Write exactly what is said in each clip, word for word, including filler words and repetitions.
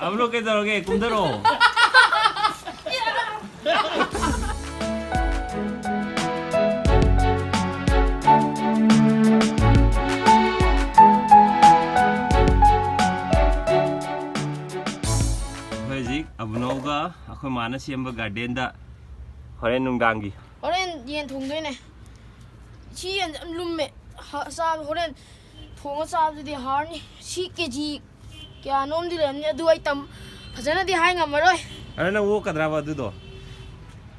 ꯑꯕꯨꯂꯣ, ꯀꯩꯗꯧꯔꯒꯦ? ꯀꯨꯝꯊꯔꯛꯑꯣ꯫ ꯑꯩꯈꯣꯏ ꯍꯧꯖꯤꯛ ꯑꯕꯨꯅꯧꯒ ꯑꯩꯈꯣꯏ ꯃꯥꯅ ꯁꯦꯝꯕ ꯒꯥꯔꯗꯦꯟꯗ ꯍꯣꯔꯦꯟ ꯅꯨꯡꯗꯥꯡꯒꯤ ꯍꯣꯔꯦꯟ ꯌꯦꯟ ꯊꯣꯡꯗꯣꯏꯅꯦ꯫ ꯁꯤ ꯌꯦꯟꯁꯦ ꯌꯥꯝ ꯂꯨꯝꯃꯦ꯫ ꯍ-, ꯆꯥꯕ ꯍꯣꯔꯦꯟ ꯊꯣꯡꯉ ꯆꯥꯕꯗꯨꯗꯤ ꯍꯥꯎꯔꯅꯤ꯫ ꯁꯤ ꯀꯦ ꯖꯤ ꯀꯌꯥꯅꯣꯝꯗꯤ ꯂꯩꯔꯝꯅꯤ꯫ ꯑꯗꯨ ꯑꯩ ꯇꯝ-, ꯐꯖꯅꯗꯤ ꯍꯥꯏ ꯉꯝꯃꯔꯣꯏ꯫ ꯑꯗꯣ ꯅꯪ ꯑꯣꯛꯀꯗ꯭ꯔꯕ ꯑꯗꯨꯗꯣ?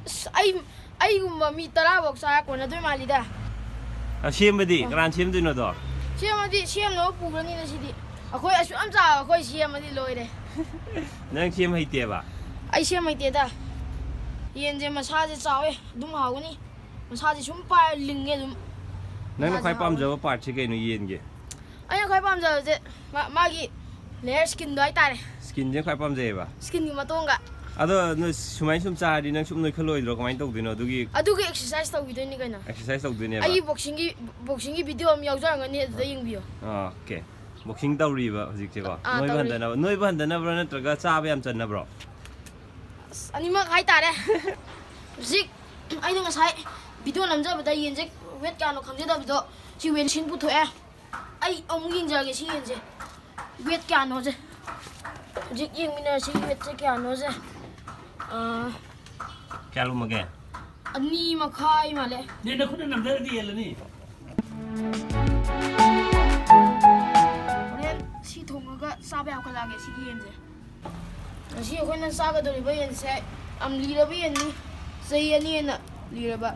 ꯑꯁ, ꯑꯩ, ꯑꯩꯒꯨꯝꯕ ꯃꯤ ꯇꯔꯥ ꯐꯥꯎ ꯆꯥꯔ ꯀꯣꯟꯅꯗꯣꯏ ꯃꯥꯜꯂꯤꯗ꯫ ꯑ, ꯁꯦꯝꯕꯗꯤ ꯑ꯫ ꯀꯅꯥꯅ ꯁꯦꯝꯗꯣꯏꯅꯣꯗꯣ? ꯁꯦꯝꯃꯗꯤ ꯁꯦꯝꯅꯕ ꯄꯨꯈ꯭ꯔꯅꯤꯗ ꯁꯤꯗꯤ꯫ ꯑꯩꯈꯣꯏ ꯑꯁꯨꯛ ꯌꯥꯝ ꯆꯥꯕ ꯑꯩꯈꯣꯏ ꯁꯦꯝꯃꯗꯤ ꯂꯣꯏꯔꯦ꯫ ꯅꯪ ꯁꯦꯝ ꯍꯩꯇꯦꯕ? ꯑꯩ ꯁꯦꯝ ꯍꯩꯇꯦꯗ꯫ ꯌꯦꯟꯁꯦ ꯃꯁꯥꯁꯦ ꯆꯥꯎꯋꯦ, ꯑꯗꯨꯝ ꯍꯥꯎꯒꯅꯤ꯫ ꯃꯁꯥꯁꯦ ꯁꯨꯝ ꯄꯥꯏꯔ ꯂꯤꯡꯉꯦ ꯑꯗꯨꯝ꯫ ꯅꯪꯅ ꯃꯁꯥꯁꯦ ꯈ꯭ꯋꯥꯏ ꯍꯥꯎꯋꯦ꯫ ꯄꯥꯝꯖꯕ ꯄꯥꯔꯠꯁꯦ ꯀꯩꯅꯣ ꯌꯦꯟꯒꯤ? ꯑꯩꯅ ꯈ꯭ꯋꯥꯏ ꯄꯥꯝꯖꯕꯁꯦ ꯃꯥ-, ꯃꯥꯒꯤ ꯂꯦꯌꯔ ꯁ꯭ꯀꯤꯟꯗꯣ ꯍꯥꯏꯇꯥꯔꯦ꯫ ꯁ꯭ꯀꯤꯟꯁꯦ ꯈ꯭ꯋꯥꯏ ꯄꯥꯝꯖꯩꯌꯦꯕ? ꯁ꯭ꯀꯤꯟꯒꯤ ꯃꯇꯣꯡꯒ꯫ ꯑꯗꯣ ꯅꯣꯏ ꯁꯨꯃꯥꯏꯅ ꯁꯨꯝ ꯆꯥꯔꯗꯤ ꯅꯪ ꯁꯨꯝ ꯅꯣꯏꯈꯠꯂꯣꯏꯗ꯭ꯔꯣ? ꯀꯃꯥꯏꯅ ꯇꯧꯗꯣꯏꯅꯣ? ꯑꯗꯨꯒꯤ ꯑꯗꯨꯒꯤ ꯑꯦꯛꯁꯔꯁꯥꯏꯁ ꯇꯧꯈꯤꯗꯣꯏꯅꯤ ꯀꯩꯅꯣ꯫ ꯑꯦꯛꯁꯔꯁꯥꯏꯁ ꯇꯧꯗꯣꯏꯅꯦꯕ? ꯑꯩꯒꯤ ꯕꯣꯛꯁꯤꯡꯒꯤ, ꯕꯣꯛꯁꯤꯡꯒꯤ ꯚꯤꯗꯤꯑꯣ ꯑꯃ ꯌꯥꯎꯖꯔꯝꯒꯅꯤ, ꯑꯗꯨꯗ ꯌꯦꯡꯕꯤꯌꯣ꯫ ꯑꯣꯀꯦ꯫ ꯕꯣꯛꯁꯤꯡ ꯇꯧꯔꯤꯕ ꯍꯧꯖꯤꯛꯁꯦꯀꯣ? ꯑꯥ, ꯅꯣꯏꯕ ꯇꯧꯔꯤ꯫ ꯍꯟꯊꯅꯕ, ꯅꯣꯏꯕ ꯍꯟꯊꯅꯕ꯭ꯔꯣ ꯅꯠꯇ꯭ꯔꯒ ꯆꯥꯕ ꯌꯥꯝ ꯆꯟꯅꯕ꯭ꯔꯣ? ꯑꯁ, ꯑꯅꯤꯃꯛ ꯍꯥꯏꯇꯥꯔꯦ꯫ ꯍꯧꯖꯤꯛ ꯑꯩꯅ ꯉꯁꯥꯏ ꯚꯤꯗꯤꯑꯣ ꯅꯝꯖꯕꯗ ꯌꯦꯟꯁꯦ ꯋꯦꯠ ꯀꯌꯥꯅꯣ ꯈꯪꯖꯗꯕꯗꯣ ꯁꯤ ꯋꯦꯠ ꯃꯦꯁꯤꯟ ꯄꯨꯊꯣꯛꯑꯦ꯫ ꯑꯩ ꯑꯃꯨꯛ ꯌꯦꯡꯖꯔꯒꯦ ꯁꯤ ꯌꯦꯟꯁꯦ ꯋꯦꯠ ꯀꯌꯥꯅꯣꯁꯦ꯫ ꯍꯧꯖꯤꯛ ꯌꯦꯡꯃꯤꯟꯅꯔꯁꯤ ꯋꯦꯠꯁꯦ ꯀꯌꯥꯅꯣꯁꯦ꯫ ꯑꯥ, ꯀꯌꯥ ꯂꯨꯝꯃꯒꯦ? ꯑꯅꯤ ꯃꯈꯥꯏ ꯃꯥꯜꯂꯦ꯫ ꯅꯦ, ꯅꯈꯨꯠꯅ ꯅꯝꯊꯔꯗꯤ ꯍꯦꯜꯂꯅꯤ꯫ ꯍꯣꯔꯦꯟ ꯁꯤ ꯊꯣꯡꯉꯒ ꯆꯥꯕ ꯌꯥꯈꯠꯂꯛꯑꯒꯦ ꯁꯤꯒꯤ ꯌꯦꯟꯁꯦ꯫ ꯉꯁꯤ ꯑꯩꯈꯣꯏꯅ ꯆꯥꯒꯗꯧꯔꯤꯕ ꯌꯦꯟꯁꯦ ꯌꯥꯝ ꯂꯤꯔꯕ ꯌꯦꯟꯅꯤ, ꯆꯍꯤ ꯑꯅꯤ ꯍꯦꯟꯅ ꯂꯤꯔꯕ꯫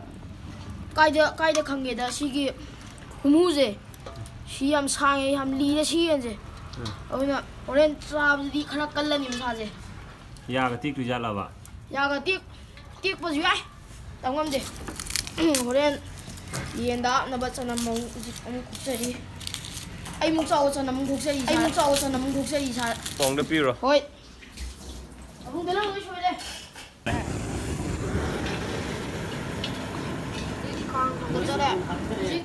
ꯀꯥꯏꯗ, ꯀꯥꯏꯗ ꯈꯪꯒꯦꯗ, ꯁꯤꯒꯤ ꯈꯨꯃꯨꯁꯦ ꯁꯤ ꯌꯥꯝ ꯁꯥꯡꯉꯦ, ꯌꯥꯝ ꯂꯤꯔꯦ ꯁꯤ ꯌꯦꯟꯁꯦ꯫ ꯎꯝ꯫ ꯑꯗꯨꯅ ꯍꯣꯔꯦꯟ ꯆꯥꯕꯗꯗꯤ ꯈꯔ ꯀꯜꯂꯅꯤ ꯃꯁꯥꯁꯦ꯫ ꯌꯥꯒ ꯇꯦꯛꯇꯣꯏ ꯖꯥꯠꯂꯕ? ꯌꯥꯒ ꯇꯦꯛ-, ꯇꯦꯛꯄꯁꯨ ꯌꯥꯏ꯫ ꯇꯝ ꯉꯝꯗꯦ꯫ ꯍꯣꯔꯦꯟ ꯌꯦꯟꯗ ꯍꯥꯞꯅꯕ ꯆꯅꯝ ꯑꯃꯨꯛ ꯍꯧꯖꯤꯛ ꯑꯃꯨꯛ ꯈꯣꯛꯆꯔꯤ꯫ ꯑꯩꯃꯨꯛ ꯆꯥꯎꯕ ꯆꯅꯝ ꯑꯃꯨꯛ ꯈꯣꯛꯆꯔꯤ ꯁꯥꯔ꯫ ꯑꯩꯃꯨꯛ ꯆꯥꯎꯕ ꯆꯅꯝ ꯑꯃꯨꯛ ꯈꯣꯛꯆꯔꯤ ꯁꯥꯔ꯫ ꯊꯣꯡꯗ ꯄꯤꯔꯣ꯫ ꯍꯣꯏ꯫ ꯑꯕꯨꯡꯗ ꯂꯪ ꯂꯣꯏ ꯁꯣꯏꯔꯦ꯫ ꯍꯧꯖꯤꯛ ꯈꯥꯡ ꯊꯥꯡꯒꯠꯆꯔꯦ꯫ ꯍꯧꯖꯤꯛ,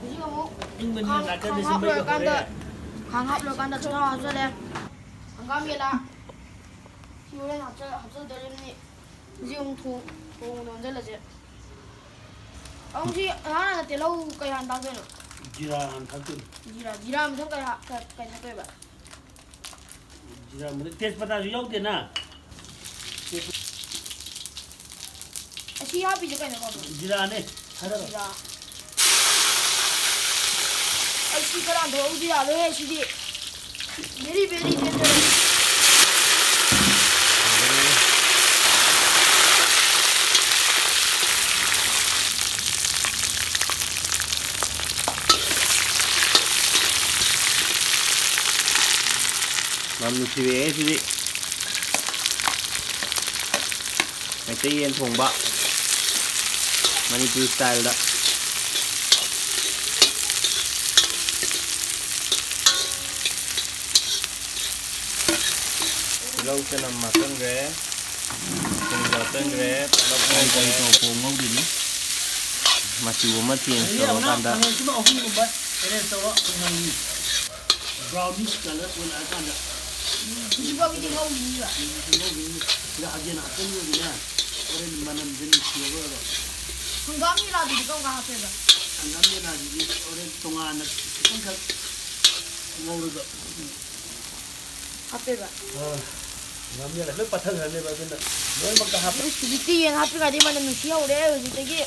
ꯍꯧꯖꯤꯛ ꯑꯃꯨꯛ ꯏꯪꯕꯅꯤꯅ ꯈꯥꯡ, ꯅꯥꯀꯟꯗ ꯈꯥꯡ ꯁꯨꯝ ꯍꯥꯞ ꯃꯩ ꯂꯣꯏꯔꯀꯥꯟꯗ, ꯍꯧꯔꯦ꯫ ꯈꯥꯡ ꯍꯥꯞ ꯂꯣꯏꯔꯀꯥꯟꯗ ꯆꯔꯥ ꯍꯥꯞꯆꯜꯂꯦ꯫ ꯍꯪꯒꯥꯝ ꯃꯦꯠꯂꯥ꯫ ꯁꯤ ꯍꯣꯔꯦꯟ ꯍꯥꯞꯆ-, ꯍꯥꯞꯆꯗꯣꯔꯤꯕꯅꯤ꯫ ꯍꯧꯖꯤꯛ ꯑꯃꯨꯛ ꯊꯣꯡ-, ꯊꯣꯡ ꯂꯣꯟꯖꯜꯂꯁꯦ꯫ ꯑꯃꯨꯛ ꯁꯤ ꯍꯥꯟꯅ ꯇꯤꯜꯍꯧ ꯀꯩ ꯍꯥꯟꯅ ꯊꯥꯛꯇꯣꯏꯅꯣ? ꯖꯤꯔꯥ ꯍꯥꯟꯅ ꯊꯥꯛꯇꯣꯏꯅꯤ꯫ ꯖꯤꯔꯥ, ꯖꯤꯔꯥ ꯃꯊꯪ ꯀꯩ ꯍꯥ-, ꯀꯩ, ꯀꯩ ꯊꯥꯛꯇꯣꯏꯕ? ꯖꯤꯔꯥ ꯃꯊꯪ, ꯇꯦꯖꯄꯇꯥꯁꯨ ꯌꯥꯎꯗꯦꯅ? ꯑꯁꯤ ꯍꯥꯞꯄꯤꯁꯦ ꯀꯩꯅꯣ ꯈꯪꯕ꯭ꯔꯣ? ꯖꯤꯔꯥꯅꯦ꯫ ꯊꯥꯗꯔꯣ꯫ ꯖꯤꯔꯥ꯫ ꯑꯩ ꯁꯤ ꯈꯔ ꯍꯟꯗꯣꯛꯍꯧꯗ ꯌꯥꯔꯣꯏꯍꯦ ꯁꯤꯗꯤ꯫ Very, very dangerous. ꯃꯅꯝ ꯅꯨꯡꯁꯤꯔꯛꯑꯦ ꯁꯤꯗꯤ꯫ ꯃꯩꯇꯩ ꯌꯦꯟ ꯊꯣꯡꯕ, ꯃꯅꯤꯄꯨꯔꯤ ꯁ꯭ꯇꯥꯏꯜꯗ꯫ ꯇꯤꯜꯍꯧ ꯆꯅꯝ ꯍꯥꯞꯆꯤꯟꯈ꯭ꯔꯦ, ꯊꯨꯝꯁꯨ ꯍꯥꯞꯆꯤꯟꯈ꯭ꯔꯦ, ꯄꯨꯂꯞ ꯀꯔꯤ ꯀꯔꯤ ꯉꯧꯈ꯭ꯔꯦ꯫ ꯇꯧ-, ꯄꯣꯡ ꯉꯧꯗꯣꯏꯅꯤ? ꯃꯆꯨ ꯑꯃ ꯆꯦꯟꯖ ꯑꯗꯒꯤ ꯑꯃꯅ ꯇꯧꯔꯀꯥꯟꯗ꯫ ꯈꯥꯃꯦꯟ ꯑꯁꯤꯟꯕ ꯑꯍꯨꯝꯒꯨꯝꯕ ꯑꯦꯔꯦꯟꯖ ꯇꯧꯔꯣ, ꯊꯨꯝ ꯅꯝꯒꯤ꯫ Brownish colour ꯑꯣꯏꯔꯛꯑꯀꯥꯟꯗ꯫ ꯎꯝ, ꯍꯧꯖꯤꯛꯐꯥꯎꯒꯤꯗꯤ ꯉꯧꯈꯤꯅꯤꯕ꯫ ꯎꯝ, ꯉꯧꯈꯤꯅꯤ꯫ ꯁꯤꯗ ꯍꯥꯒꯦꯟ ꯍꯥꯞꯆꯤꯟꯈ꯭ꯔꯗꯤꯅꯦ, ꯍꯣꯔꯦꯟ ꯃꯅꯝꯁꯦ ꯅꯨꯡꯁꯤꯔꯔꯣꯏꯕ꯫ ꯍꯪꯒꯥꯝ ꯃꯦꯂꯥꯗꯨꯗꯤ ꯀꯔꯝ ꯀꯥꯟ ꯍꯥꯞꯇꯣꯏꯕ? ꯍꯪꯒꯥꯝ ꯃꯦꯂꯥꯗꯨꯗꯤ ꯍꯣꯔꯦꯟ ꯇꯣꯉꯥꯟꯅ ꯈꯤꯇꯪꯈꯛ ꯉꯧꯔꯒ꯫ ꯍꯥꯞꯇꯣꯏꯕ꯫ ꯑꯥ, ꯉꯥꯃꯦꯟ ꯂꯣꯏ ꯄꯠꯊꯈ꯭ꯔꯅꯦꯕ, ꯑꯗꯨꯅ ꯂꯣꯏꯅꯃꯛꯇ ꯍꯥꯞꯄ꯫ ꯑꯁ, ꯍꯧꯖꯤꯛꯇꯤ ꯌꯦꯟ ꯍꯥꯞꯇ꯭ꯔꯤꯉꯩꯗꯤ ꯃꯅꯝ ꯅꯨꯡꯁꯤ ꯍꯧꯔꯦ꯫ ꯍꯧꯖꯤꯛꯇꯒꯤ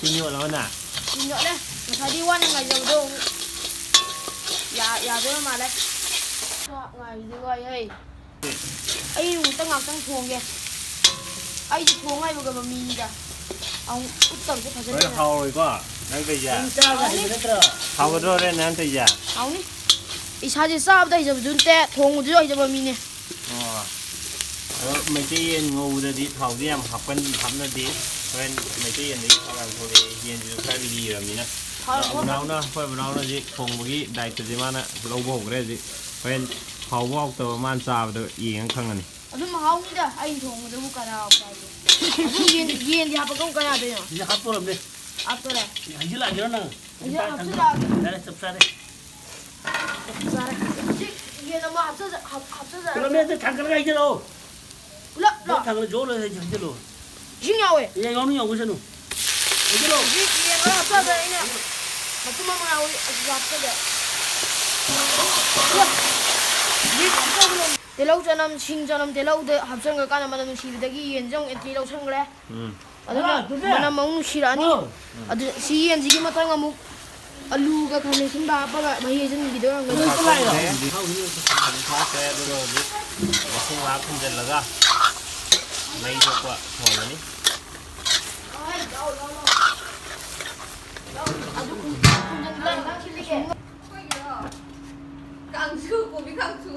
ꯇꯤꯟ ꯌꯣꯠꯂꯕ ꯅꯪ? ꯇꯤꯟ ꯌꯣꯠꯂꯦ꯫ ꯉꯁꯥꯏꯗꯤ ꯋꯥꯅ ꯉꯥꯏꯖꯕꯗꯣ ꯑꯃꯨꯛ ꯌꯥ-, ꯌꯥꯗꯣꯏꯕ ꯃꯥꯜꯂꯦ꯫ ꯆꯥꯛ ꯉꯥꯏꯕꯗꯤ ꯋꯥꯏꯍꯦ꯫ ꯑꯩ ꯑꯃꯨꯛꯇ ꯉꯥꯛꯇꯪ ꯊꯣꯡꯒꯦ꯫ ꯑꯩꯗꯤ ꯊꯣꯡ ꯍꯩꯕ ꯃꯤꯅꯤꯗ꯫ ꯑꯃꯨꯛ ꯎꯠꯇꯕꯁꯦ ꯍꯣꯔꯦꯟ ꯐꯖꯗꯦꯅ꯫ ꯍꯥꯎꯔꯣꯏꯀꯣ ꯅꯪ ꯇꯧꯔꯤꯁꯦ? ꯅꯪ ꯆꯥꯕ ꯍꯩꯕ ꯅꯠꯇ꯭ꯔꯣ? ꯍꯥꯎꯒꯗ꯭ꯔꯣ ꯍꯣꯔꯦꯟ ꯅꯪ ꯇꯧꯔꯤꯁꯦ? ꯍꯥꯎꯅꯤ꯫ ꯏꯁꯥꯁꯦ ꯆꯥꯕꯗ ꯍꯩꯖꯕꯁꯨ ꯅꯠꯇꯦ, ꯊꯣꯡꯕꯗꯁꯨ ꯍꯩꯖꯕ ꯃꯤꯅꯦ꯫ ꯑꯣ꯫ ꯑꯗꯣ ꯃꯩꯇꯩ ꯌꯦꯟ ꯉꯧꯕꯗꯗꯤ ꯊꯥꯎꯗꯤ ꯌꯥꯝ ꯍꯥꯞꯀꯟ-, ꯍꯥꯞꯅꯗꯦ꯫ ꯍꯣꯔꯦꯟ ꯃꯩꯇꯩ ꯌꯦꯟꯗꯒꯤ ꯊꯥꯎ ꯌꯥꯝ ꯊꯣꯛꯂꯛꯑꯦ, ꯌꯦꯟꯁꯤꯁꯨ ꯈꯔ ꯂꯤꯔꯕꯅꯤꯅ꯫ ꯊꯥꯎ ꯑꯗꯣ ꯊꯣꯛ- ꯑꯕꯨꯅꯥꯎꯅ, ꯑꯩꯈꯣꯏ ꯑꯕꯨꯅꯥꯎꯅ ꯍꯧꯖꯤꯛ ꯊꯣꯡꯕꯒꯤ ꯗꯥꯏꯇꯁꯦ ꯃꯥꯅ ꯂꯧꯕ ꯍꯧꯈ꯭ꯔꯦ ꯍꯧꯖꯤꯛ꯫ ꯍꯣꯔꯦꯟ ꯍꯥꯎꯕ ꯍꯥꯎꯇꯕ ꯃꯥꯅ ꯆꯥꯕꯗ ꯌꯦꯡꯉ ꯈꯪꯉꯅꯤ꯫ ꯑꯗꯨꯝ ꯍꯥꯎꯅꯤꯗ, ꯑꯩꯅ ꯊꯣꯡꯕꯗꯕꯨ ꯀꯅꯥ ꯍꯥꯎꯇꯦ ꯍꯥꯏꯒꯦ? ꯑꯗꯨ ꯌꯦꯟ, ꯌꯦꯟꯗꯤ ꯍꯥꯞꯄꯛꯀꯅꯨ ꯀꯅꯥꯗꯅꯣ? ꯁꯤꯗ ꯍꯥꯞꯇꯣꯔꯕꯅꯦ꯫ ꯍꯥꯞꯇꯣꯔꯦ? ꯍꯩꯖꯤꯜꯂꯛꯑꯒꯦꯔꯣ ꯅꯪ? ꯍꯩꯖꯤꯜ-, ꯍꯥꯞꯆꯤꯜꯂꯛꯑꯒꯦ꯫ ꯌꯥꯔꯦ, ꯆꯞ ꯆꯥꯔꯦ꯫ ꯆꯞ ꯆꯥꯔꯦ꯫ ꯍꯧꯖꯤꯛ ꯌꯦꯟ ꯑꯃ ꯍꯥꯞꯆ-, ꯍꯥꯞ-, ꯍꯥꯞꯆꯖꯔꯒꯦ꯫ ꯄꯨꯂꯞꯅꯦ ꯑꯗꯨ ꯊꯥꯡꯒꯠꯂꯒ ꯍꯩꯖꯤꯜꯂꯛꯑꯣ꯫ ꯄꯨꯂꯞ ꯂꯣ? ꯊꯥꯡꯒꯠꯂ ꯖꯣ ꯂꯣꯏ ꯍꯩꯖꯤꯜꯂꯣ꯫ ꯏꯁꯤꯡ ꯌꯥꯎꯋꯦ꯫ ꯌꯦꯟ ꯌꯥꯎꯅꯨ, ꯌꯥꯎꯁꯅꯨ꯫ ꯍꯩꯖꯤꯜꯂꯣ꯫ ꯍꯧꯖꯤꯛ ꯌꯦꯟ ꯂꯣꯏ ꯍꯥꯞꯆꯗ꯭ꯔꯦ ꯑꯩꯅ꯫ ꯃꯄꯨꯝ ꯑꯃ ꯌꯥꯎꯏ, ꯑꯗꯨꯁꯨ ꯍꯥꯞꯆꯗ꯭ꯔꯦ꯫ ꯄꯨꯂꯞ꯫ ꯍꯧꯖꯤꯛ ꯇꯤꯜꯍꯧ, ꯆꯅꯝ, ꯁꯤꯡ, ꯆꯅꯝ, ꯇꯤꯜꯍꯧꯗ ꯍꯥꯞꯆꯟꯈ꯭ꯔꯀꯥꯟꯗ ꯃꯅꯝ ꯅꯨꯡꯁꯤꯕꯗꯒꯤ ꯌꯦꯟꯁꯦ ꯑꯃꯨꯛ ꯑꯦꯟꯇ꯭ꯔꯤ ꯂꯧꯁꯟꯈ꯭ꯔꯦ꯫ ꯎꯝ꯫ ꯑꯗꯨꯅ ꯃꯅꯝ ꯑꯃꯨꯛ ꯅꯨꯡꯁꯤꯔꯛꯑꯅꯤ꯫ ꯑꯗꯨ ꯁꯤ ꯌꯦꯟꯁꯤꯒꯤ ꯃꯊꯪ ꯑꯃꯨꯛ ꯑꯂꯨꯒ ꯈꯥꯃꯦꯟ ꯑꯁꯤꯟꯕ ꯍꯥꯞꯄꯒ ꯃꯍꯤ ꯍꯩꯖꯤꯟꯈꯤꯗꯣꯏ ꯑꯣꯏꯔꯝꯒꯅꯤ꯫ ꯊꯥꯛꯈ꯭ꯔꯦ, ꯑꯗꯨꯒ ꯍꯧꯖꯤꯛ ꯃꯈꯨꯝ ꯉꯥꯏꯍꯥꯛ ꯈꯨꯝꯖꯤꯜꯂꯒ ꯃꯩ ꯊꯣꯛꯄ ꯊꯣꯡꯒꯅꯤ꯫ ꯀꯥꯡꯁꯨ, ꯀꯣꯕꯤ ꯀꯥꯡꯁꯨ꯫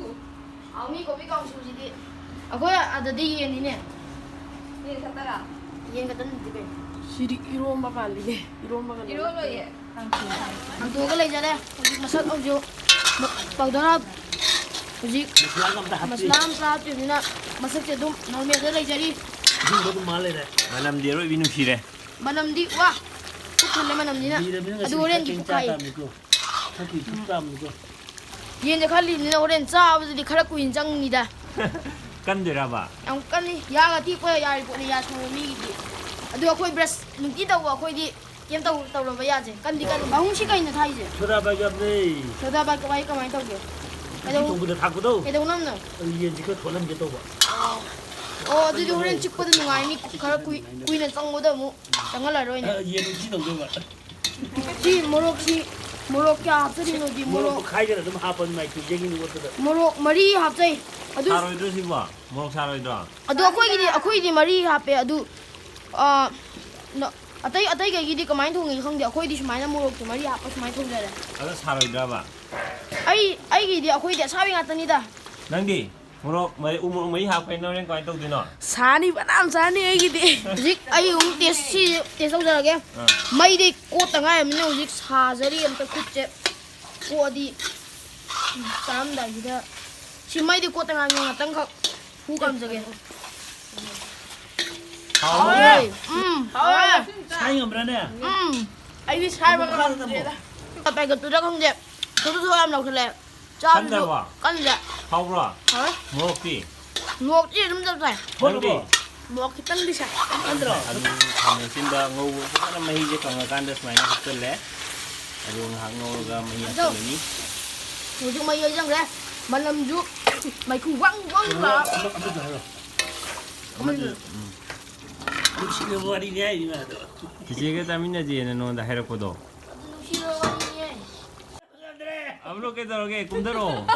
ꯍꯥꯎꯅꯤ ꯀꯣꯕꯤ ꯀꯥꯡꯁꯨꯁꯤꯗꯤ꯫ ꯑꯩꯈꯣꯏ ꯑꯗꯗꯤ ꯌꯦꯟꯅꯤꯅꯦ꯫ ꯌꯦꯟ ꯈꯛꯇꯔꯥ? ꯌꯦꯟ ꯈꯛꯇ ꯅꯠꯇꯦ ꯀꯩꯅꯣ꯫ ꯁꯤꯗꯤ ꯏꯔꯣꯝꯕ ꯃꯥꯜꯂꯤꯅꯦ꯫ ꯏꯔꯣꯝꯕꯒ ꯏꯔꯣꯜꯂꯣꯏꯌꯦ꯫ ꯍꯥꯡꯗꯣꯛꯑꯒ ꯂꯩꯖꯔꯦ꯫ ꯍꯧꯖꯤꯛ ꯃꯁꯛ ꯍꯧꯖꯤꯛ ꯄꯥꯎꯗꯔ ꯍꯥꯞ-, ꯍꯧꯖꯤꯛ ꯃꯁꯂꯥꯒ ꯑꯝꯇ ꯍꯥꯞꯇꯦ꯫ ꯃꯁꯂꯥ ꯑꯝꯇ ꯍꯥꯞꯇ꯭ꯔꯤꯕꯅꯤꯅ ꯃꯁꯛꯁꯦ ꯑꯗꯨꯝ ꯅꯣꯔꯃꯦꯜꯗ ꯂꯩꯖꯔꯤ꯫ ꯑꯍꯤꯡꯕ ꯑꯗꯨꯝ ꯃꯥꯜ ꯂꯩꯔꯦ꯫ ꯃꯅꯝꯗꯤ ꯑꯔꯣꯏꯕꯤ ꯅꯨꯡꯁꯤꯔꯦ꯫ ꯃꯅꯝꯗꯤ ꯋꯥ! ꯄꯨꯛ ꯊꯜꯂꯦ ꯃꯅꯝꯁꯤꯅ꯫ ꯂꯤꯔꯕꯅꯤꯅ ꯑꯗꯨ ꯉꯁꯤꯗꯤ ꯍꯣꯔꯦꯟꯗꯤ ꯈꯔ ꯄꯨꯛ ꯊꯦꯡ ꯆꯥ ꯈꯥꯏ꯫ ꯇꯥꯕꯅꯤꯀꯣ꯫ ꯈꯔ ꯀꯨꯏ ꯊꯨꯞ ꯇꯥꯕꯅꯤꯀꯣ꯫ ꯌꯦꯟꯁꯦ ꯈꯜꯂꯤꯕꯅꯤꯅ ꯍꯣꯔꯦꯟ ꯆꯥꯕꯗꯗꯤ ꯈꯔ ꯀꯨꯏꯅ ꯆꯪꯅꯤꯗ꯫ ꯀꯟꯗꯣꯏꯔꯕ? ꯌꯥꯝ ꯀꯜꯂꯤ꯫ ꯌꯥꯒ ꯇꯦꯛꯄ ꯌꯥꯔꯤ ꯄꯣꯠꯅꯤ, ꯌꯥ ꯁꯣꯟꯕ ꯃꯤꯒꯤꯗꯤ꯫ ꯑꯗꯨ ꯑꯩꯈꯣꯏ ꯕ꯭ꯔꯁ ꯅꯨꯡꯇꯤ ꯇꯧꯕ ꯑꯩꯈꯣꯏꯗꯤ ꯀꯩꯝ ꯇꯧ-, ꯇꯧꯔꯕ ꯌꯥꯁꯦ꯫ ꯀꯟꯗꯤ ꯀꯜꯂꯤ꯫ ꯄꯥꯕꯨꯡ ꯁꯤ ꯀꯩꯅꯣ ꯊꯥꯏꯁꯦ? ꯁꯣꯗꯥ ꯕꯥꯏꯒꯞꯅꯦ꯫ ꯁꯣꯗꯥ ꯕꯥꯏꯒꯞ ꯍꯥꯏ ꯀꯃꯥꯏꯅ ꯇꯧꯒꯦ? ꯎꯇꯤ ꯀꯩꯗꯧ-, ꯊꯣꯡꯕꯗ ꯊꯥꯛꯄꯗꯣ꯫ ꯀꯩꯗꯧꯅꯕꯅꯣ? ꯑꯗꯨ ꯌꯦꯟꯁꯦ ꯈꯔ ꯊꯣꯠꯍꯟꯒꯦ ꯇꯧꯕ꯫ ꯑꯣ, ꯑꯗꯨꯗꯤ ꯍꯣꯔꯦꯟ ꯆꯤꯛꯄꯗ ꯅꯨꯡꯉꯥꯏꯅꯤ꯫ ꯈꯔ ꯀꯨꯏ-, ꯀꯨꯏꯅ ꯆꯪꯕꯗ ꯑꯃꯨꯛ ꯆꯪꯍꯜꯂꯔꯣꯏꯅꯦ꯫ ꯑ, ꯌꯦꯟ ꯎꯇꯤ ꯇꯧꯗꯣꯏꯕ꯫ ꯁꯤ ꯃꯣꯔꯣꯛꯁꯤ, ꯃꯣꯔꯣꯛ ꯀꯌꯥ ꯍꯥꯞꯆꯗꯣꯏꯅꯣꯗꯤ ꯃꯣꯔꯣꯛ ꯃꯣꯔꯣꯛ ꯄꯨꯈꯥꯏꯗꯅ ꯑꯗꯨꯝ ꯍꯥꯞꯄ ꯅꯨꯡꯉꯥꯏꯇꯦ, ꯌꯦꯡꯉꯤꯅꯦ ꯑꯣꯠꯄꯗ꯫ ꯃꯣꯔꯣꯛ ꯃꯔꯤ ꯍꯥꯞꯆꯩ꯫ ꯑꯗꯨ ꯁꯥꯔꯣꯏꯗ꯭ꯔꯣ ꯁꯤꯕꯣ? ꯃꯣꯔꯣꯛ ꯁꯥꯔꯣꯏꯗ꯭ꯔꯣ? ꯑꯗꯣ ꯑꯩꯈꯣꯏꯒꯤꯗꯤ, ꯑꯩꯈꯣꯏꯒꯤꯗꯤ ꯃꯔꯤ ꯍꯥꯞꯄꯦ꯫ ꯑꯗꯨ, ꯑ, ꯅ-, ꯑꯇꯩ, ꯑꯇꯩꯈꯩꯒꯤꯗꯤ ꯀꯃꯥꯏꯅ ꯊꯣꯡꯉꯤ ꯈꯪꯗꯦ꯫ ꯑꯩꯈꯣꯏꯗꯤ ꯁꯨꯃꯥꯏꯅ ꯃꯣꯔꯣꯛꯁꯦ ꯃꯔꯤ ꯍꯥꯞꯄ ꯁꯨꯃꯥꯏꯅ ꯊꯣꯡꯖꯔꯦ꯫ ꯑꯗꯣ ꯁꯥꯔꯣꯏꯗ꯭ꯔꯕ? ꯑꯩ, ꯑꯩꯒꯤꯗꯤ ꯑꯩꯈꯣꯏꯗꯤ ꯑꯁꯥꯕꯤ ꯉꯥꯛꯇꯅꯤꯗ꯫ ꯅꯪꯗꯤ? ꯃꯣꯔꯣꯛ ꯃꯔꯤ, ꯎ ꯃꯣꯔꯣꯛ ꯃꯔꯤ ꯍꯥꯞꯈ꯭ꯔꯦ, ꯅꯪ ꯍꯣꯔꯦꯟ ꯀꯃꯥꯏꯅ ꯇꯧꯗꯣꯏꯅꯣ? ꯁꯥꯅꯤ, ꯐꯅꯌꯥꯝ ꯁꯥꯅꯤ ꯑꯩꯒꯤꯗꯤ꯫ ꯍꯧꯖꯤꯛ ꯑꯩ ꯑꯃꯨꯛ ꯇꯦꯁ, ꯁꯤ ꯇꯦꯁ ꯇꯧꯖꯔꯒꯦ꯫ ꯑꯥ꯫ ꯃꯩꯗꯤ ꯀꯣꯠꯇ ꯉꯥꯏꯔꯕꯅꯤꯅ ꯍꯧꯖꯤꯛ ꯁꯥꯖꯔꯤ ꯑꯝꯇ ꯈꯨꯠꯁꯦ꯫ ꯀꯣꯛꯑꯗꯤ ꯆꯥꯔꯝꯗꯥꯏꯁꯤꯗ ꯁꯤ ꯃꯩꯗꯤ ꯀꯣꯠꯇ ꯉꯥꯏꯔꯕꯅꯤꯅ ꯉꯥꯛꯇꯪꯈꯛ ꯍꯨ ꯀꯥꯝꯖꯒꯦ꯫ ꯍꯥꯎꯕ꯭ꯔꯥ? ꯍꯥꯎꯔꯦ꯫ ꯎꯝ, ꯍꯥꯎꯔꯦ꯫ ꯁꯥꯏ ꯉꯝꯕ꯭ꯔꯥꯅꯦ? ꯎꯝ꯫ ꯑꯩꯗꯤ ꯁꯥꯏꯕ ꯉꯝꯗ꯭ꯔꯦꯗ꯫ ꯄꯦꯀꯦꯠꯇꯨꯗ ꯈꯪꯗꯦ꯫ ꯊꯣꯠ ꯊꯣꯠ ꯌꯥꯝ ꯂꯥꯎꯁꯜꯂꯦ꯫ ꯆꯥꯕꯗꯨ ꯀꯟꯗ꯭ꯔꯕꯣ? ꯀꯟꯗꯦ꯫ ꯍꯥꯎꯕ꯭ꯔꯣ? ꯍꯥꯎꯋꯦ꯫ ꯃꯣꯔꯣꯛꯇꯤ? ꯃꯣꯔꯣꯛꯇꯤ ꯑꯗꯨꯝ ꯆꯞ ꯆꯥꯏ꯫ ꯅꯪꯗꯤ? ꯃꯣꯔꯣꯛ ꯈꯤꯇꯪꯗꯤ ꯁꯥꯏ꯫ ꯀꯟꯗ꯭ꯔꯣ? ꯑꯂꯨ ꯈꯥꯃꯦꯟ ꯑꯁꯤꯟꯕ ꯉꯧꯕ ꯐꯖꯅ ꯃꯍꯤꯁꯦ ꯀꯪꯉꯀꯥꯟꯗ ꯁꯨꯃꯥꯏꯅ ꯍꯥꯞꯆꯤꯜꯂꯦ꯫ ꯑꯂꯨ ꯉꯥꯏꯍꯥꯛ ꯉꯧꯔꯒ ꯃꯍꯤ ꯑꯗꯣ ꯍꯥꯞꯆꯤꯜꯂꯅꯤ꯫ ꯍꯧꯖꯤꯛ ꯃꯍꯤ ꯍꯩꯖꯤꯟꯈ꯭ꯔꯦ꯫ ꯃꯅꯝꯁꯨ ꯃꯩꯈꯨ ꯋꯪ ꯋꯪ ꯂꯥꯎꯔꯦ꯫ ꯑꯃ-, ꯑꯃꯁꯨ ꯍꯥꯏꯔꯣ꯫ ꯑꯃꯗꯨ, ꯎꯝ꯫ ꯅꯨꯡꯁꯤꯕ ꯋꯥꯔꯤꯅꯤ ꯍꯥꯏꯔꯤ ꯃꯥꯗꯣ꯫ ꯆꯤꯆꯦꯒ ꯆꯥꯃꯤꯟꯅꯁꯦꯅ ꯅꯉꯣꯟꯗ ꯍꯥꯏꯔꯛꯄꯗꯣ꯫ ꯑꯗꯨ ꯅꯨꯡꯁꯤꯕ ꯋꯥꯔꯤꯅꯤꯌꯦ꯫ ꯑꯕ꯭ꯔꯣ ꯀꯩꯗꯧꯔꯒꯦ? ꯀꯨꯝꯊꯔꯛꯑꯣ꯫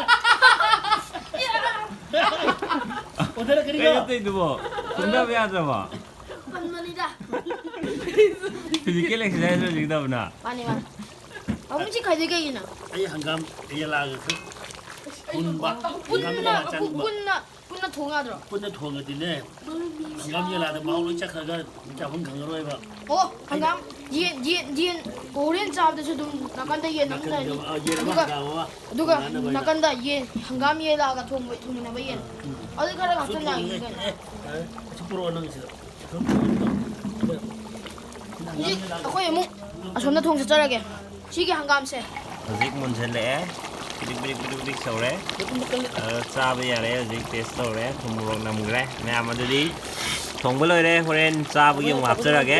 ꯑꯣꯟꯊꯔꯛꯀꯅꯤꯀꯣ? ꯀꯩꯅꯣ ꯇꯧꯔꯤꯗꯨꯕꯣ? ꯀꯨꯝꯊꯕ ꯌꯥꯗ꯭ꯔꯕꯣ? ꯄꯟꯕꯅꯤꯗ꯫ Physical exercise ꯂꯣꯏꯁꯤꯒꯗꯕꯅ꯫ ꯃꯥꯅꯤ, ꯃꯥꯅꯤ꯫ ꯑꯍꯨꯝꯁꯤ ꯈꯥꯏꯗꯣꯛꯏ ꯀꯩꯒꯤꯅꯣ? ꯑꯩ ꯍꯪꯒꯥꯝ ꯌꯦꯂꯥꯒ ꯈꯔ ꯄꯨꯟꯕ, ꯍꯪꯒꯥꯝ ꯄꯨꯟꯅ, ꯌꯦꯂꯥ ꯆꯥꯅꯤꯡꯕ꯫ ꯄꯨꯟꯅ ꯄꯨꯟꯅ ꯊꯣꯡ ꯌꯥꯗ꯭ꯔꯣ? ꯄꯨꯟꯅ ꯊꯣꯡꯉꯗꯤꯅꯦ, ꯍꯪꯒꯥꯝ ꯌꯦꯂꯥꯗ ꯃꯍꯥꯎ ꯂꯣꯏ ꯆꯠꯈ꯭ꯔꯒ ꯆꯥꯐꯝ ꯈꯪꯉꯔꯣꯏꯕ꯫ ꯑꯣ, ꯍꯪꯒꯥꯝ, ꯌꯦꯟ, ꯌꯦꯟ, ꯌꯦꯟ, ꯍꯣꯔꯦꯟ ꯆꯥꯕꯗꯁꯨ ꯑꯗꯨꯝ ꯅꯥꯀꯟꯗ ꯌꯦꯟ ꯑꯃ ꯅꯥꯀꯟꯗ, ꯂꯩꯔꯅꯤ꯫ ꯑ, ꯌꯦꯟ ꯑꯃ ꯑꯗꯨꯒ, ꯍꯪꯒꯥꯝ ꯑꯃ ꯑꯗꯨꯒ ꯇꯣꯉꯥꯟꯅ ꯑꯣꯏꯅ꯫ ꯅꯥꯀꯟꯗ ꯌꯦꯟ, ꯍꯪꯒꯥꯝ ꯌꯦꯂꯥꯒ ꯊꯣꯡꯕ, ꯊꯣꯡꯃꯤꯟꯅꯕ ꯌꯦꯟ꯫ ꯎꯝ꯫ ꯑꯗꯨ ꯈꯔ ꯑꯗꯨ ꯍꯥꯞꯆꯤꯟ ꯌꯥꯒꯤ ꯊꯣꯡꯉꯦ꯫ ꯀꯩꯅꯣ꯫ ꯑꯦ, ꯑꯦ, ꯑꯁꯤ ꯄꯨꯔꯛꯑꯣ ꯅꯪ ꯁꯤꯗ꯫ ꯍꯧꯖꯤꯛ ꯑꯩꯈꯣꯏ ꯑꯃꯨꯛ ꯑꯁꯣꯝꯗ ꯊꯣꯡ ꯆꯠꯆꯔꯒꯦ꯫ ꯁꯤꯒꯤ ꯍꯪꯒꯥꯝꯁꯦ꯫ ꯍꯧꯖꯤꯛ ꯃꯨꯟꯁꯤꯜꯂꯛꯑꯦ꯫ ꯄꯤꯗꯤꯛ ꯄꯤꯗꯤꯛ ꯄꯤꯗꯤꯛ ꯄꯤꯗꯤꯛ ꯁꯧꯔꯦ꯫ ꯑꯗꯣ ꯆꯥꯕ ꯌꯥꯔꯦ ꯍꯧꯖꯤꯛ, taste ꯇꯧꯔꯦ꯫ ꯊꯨꯝ ꯃꯣꯔꯣꯛ ꯅꯝꯈ꯭ꯔꯦ꯫ ꯃꯌꯥꯝ ꯑꯗꯨꯗꯤ ꯊꯣꯡꯕ ꯂꯣꯏꯔꯦ꯫ ꯍꯣꯔꯦꯟ ꯆꯥꯕꯒꯤ ꯑꯃꯨꯛ ꯍꯥꯞꯆꯔꯒꯦ꯫